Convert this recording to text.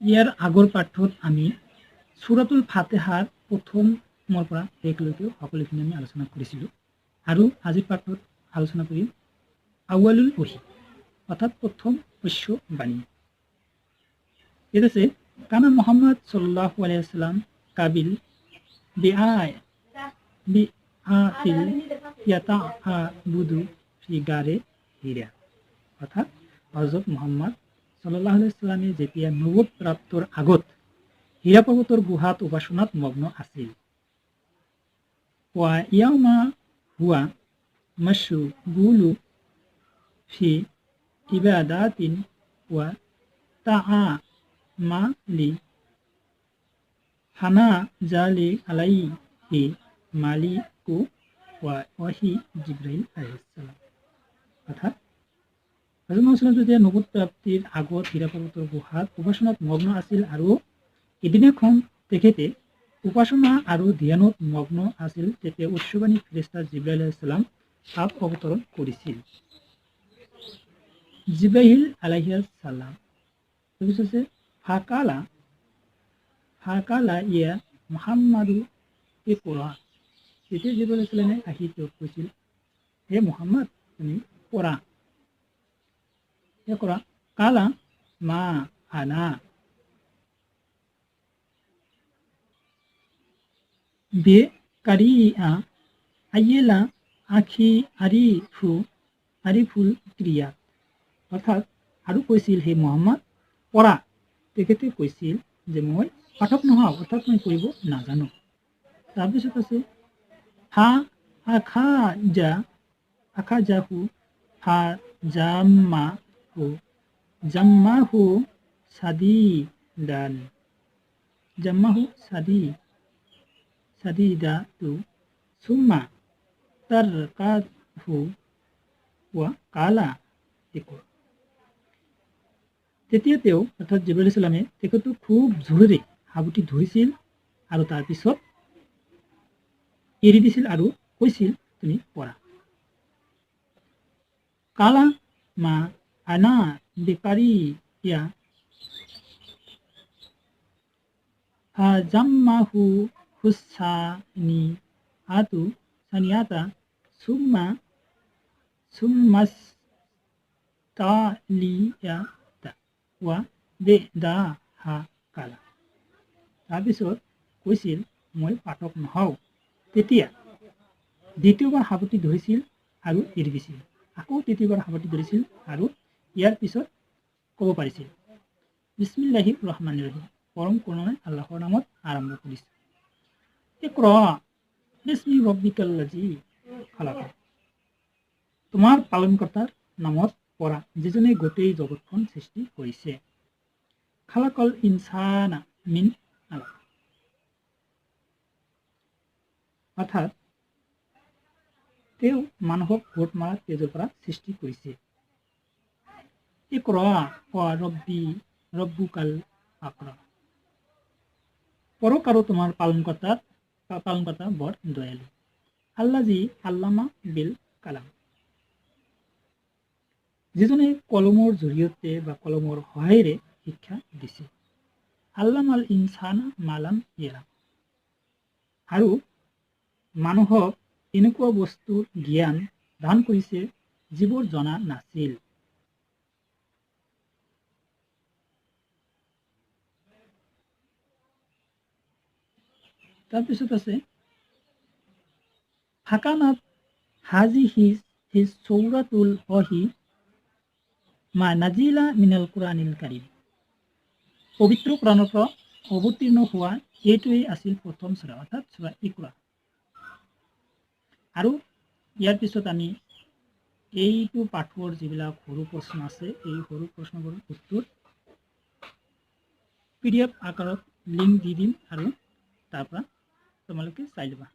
ইয়াৰ আগৰ পাঠত আমি সূৰাতুল ফাতিহাৰ প্ৰথমৰ পৰা শেষলৈকে সকলোখিনি আমি আলোচনা কৰিছিলোঁ আৰু আজিৰ পাঠত আলোচনা কৰিম আউৱালুল ওহি, অৰ্থাৎ প্ৰথম বাণী। ইয়াত আছে কানা মুহাম্মদ সাল্লাল্লাহু আলাইহি ওয়াসাল্লাম কাবিল বিআতিল ইয়াতাআবুদু ফি গারে হিরা, অৰ্থাৎ হযৰত মুহাম্মদ সাল্লাল্লাহু আলাইহি ওয়াসাল্লামে যেতিয়া নবুয়ত প্ৰাপ্তৰ আগত হীৰা পৰ্বতৰ গুহাত উপাসনাত মগ্ন আছিল। ওয়া ইয়াউমা হুয়া মাশগুলু ফি ইবাদাতিন ওয়া তাআমালি হানা জালি আলাইহি মালিকু ওয়া ওয়াহি জিব্রাইল আলাইহিস সালাম। অৰ্থাৎ হযৰত মুহাম্মদ যেতিয়া নবুয়ত প্ৰাপ্তিৰ আগত হীৰা পৰ্বতৰ গুহাত উপাসনাত মগ্ন আছিল আৰু এদিনাখন তেখেতে উপাসনা আৰু ধ্যানত মগ্ন আছিল, তেতিয়া উৎসবাণী ফেৰেস্তা জিব্ৰাইল আলাইহিস সালাম তাত অৱতৰণ কৰিছিল। জিব্ৰাইল আলাইহিস সালাম তাৰপিছত আছে ফাকালা ফাকালা ইয়া মুহাম্মাদু ইকৰা, তেতিয়া জিব্ৰাইল আলাইহিস সালামে আহি তেওঁক কৈছিল, হে মুহাম্মদ তুমি পঢ়া। ইকৰা কালা মা আনা বে কাৰিয়া আইয়েলা আখি আৰিফু আৰিফুল ক্ৰিয়া, অৰ্থাৎ আৰু কৈছিল, হে মুহাম্মদ পঢ়া। তেখেতে কৈছিল যে মই পাঠক নহওঁ, অৰ্থাৎ মই পঢ়িব নাজানো। তাৰপিছত আছে ফা আখা জা আখা জাহু ফা জাম্মা হু জাম্মাহু সাদিদান জাম্মাহু সাদি সাদিদা তু সুম্মা তারকাহু ওয়া কালা ইকরা। তেতিয়া তেওঁ অৰ্থাৎ জিব্ৰাইল আলাইহিস সালামে তেখেতক খুব জোৰেৰে সাবটি ধৰিছিল আৰু তাৰপিছত এৰি দিছিল আৰু কৈছিল, তুমি পঢ়া। কালা মা আনা বিকাৰিয়া ফাজাম্মাহু হুসানি আতু সানিয়াতা সুম্মা সুম্মাস্তালিয়াতা ওয়া বেদাহা কালা। তাৰপিছত কৈছিল, মই পাঠক নহওঁ। তেতিয়া দ্বিতীয়বাৰ সাৱটি ধৰিছিল আৰু এৰি দিছিল। আকৌ তৃতীয়বাৰ সাৱটি ধৰিছিল আৰু ইয়াৰ পিছত ক'ব পাৰিছিল, বিছমিল্লাহিৰ ৰহমানিৰ ৰহিম, পৰম কৰুণাময় আল্লাহৰ নামত আৰম্ভ কৰিছোঁ। ইকৰা বিছমি ৰব্বিকাল্লাজি খালাক, তোমাৰ পালনকৰ্তাৰ নামত পঢ়া, যিজনে গোটেই জগতখন সৃষ্টি কৰিছে। খালাকল ইনসানা মিন আলাক, অৰ্থাৎ তেওঁ মানুহক গোট মৰা তেজৰ পৰা সৃষ্টি কৰিছে। ইকৰা ওয়া ৰব্বি ৰব্বুকাল আকৰাম, পঢ়ক আৰু তোমাৰ পালনকৰ্তা বৰ দয়ালু। আল্লাজি আল্লামা বিল কালাম, যিজনে কলমৰ জৰিয়তে বা কলমৰ সহায়েৰে শিক্ষা দিছে। আল্লাম আল ইনসানা মালাম ইয়ালাম, আৰু মানুহক এনেকুৱা বস্তুৰ জ্ঞান দান কৰিছে যিবোৰ জনা নাছিল। তাৰপিছত আছে ফাকানাত হাজি his সৌৰাতুল ওয়াহি মা নাজিলা মিনাল কুৰআনিল কাৰিম, পবিত্ৰ কোৰআনৰ পৰা অৱতীৰ্ণ হোৱা এইটোৱেই আছিল প্ৰথম সূৰা, অৰ্থাৎ সূৰা ইকৰা। আৰু ইয়াৰ পিছত আমি এইটো পাঠৰ যিবিলাক সৰু প্ৰশ্ন আছে, এই সৰু প্ৰশ্নবোৰৰ উত্তৰ পিডিএফ আকাৰত লিংক দি দিম আৰু তাৰ পৰা তোমালোকে চাই ল'বা।